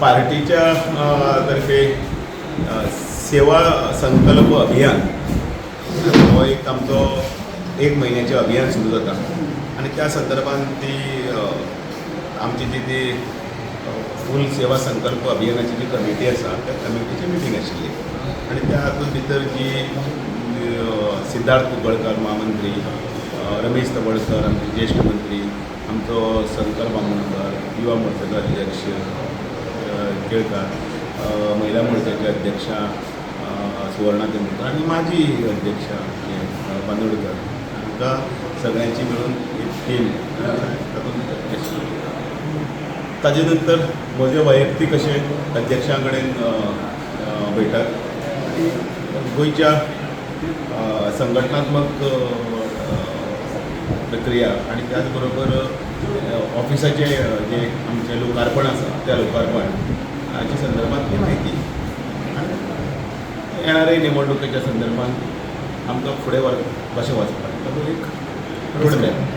पार्टीच्या तर्फे सेवा संकल्प अभियान हो एक आमचो एक म्हयन्याचें अभियान सुरू जाता आनी त्या संदर्भात ती आमची जी ती फूल सेवा संकल्प अभियानाची जी कमिटी आसा, त्या कमिटीची मिटींग आशिल्ली आनी त्या हातूंत भितर जी सिद्धार्थ कुंकळकर महामंत्री, रमेश तवडकर आमचे ज्येश्ठ मंत्री, आमचो शंकर बामणकर युवा मोर्चाचो अध्यक्ष केळकार, महिला मोर्चाचे अध्यक्षा सुवर्णा तेंडुलकर आनी माजी अध्यक्षा हे, बांदोडकर हांकां सगळ्यांची मेळून एक टीम तातूंत आशिल्ली. ताजे नंतर म्हजे वैयक्तीक अशें अध्यक्षां कडेन अ, अ, बैठक आनी गोंयच्या संघटनात्मक अ, अ, प्रक्रिया आनी त्याच बरोबर ऑफिसाचें जें आमचें लोकार्पण आसा, त्या लोकार्पण हाच्या संदर्भातली म्हायती आनी येणारे निवडणुकेच्या संदर्भात आमकां फुडें कशें वचपाक ताजो एक रोडमॅप.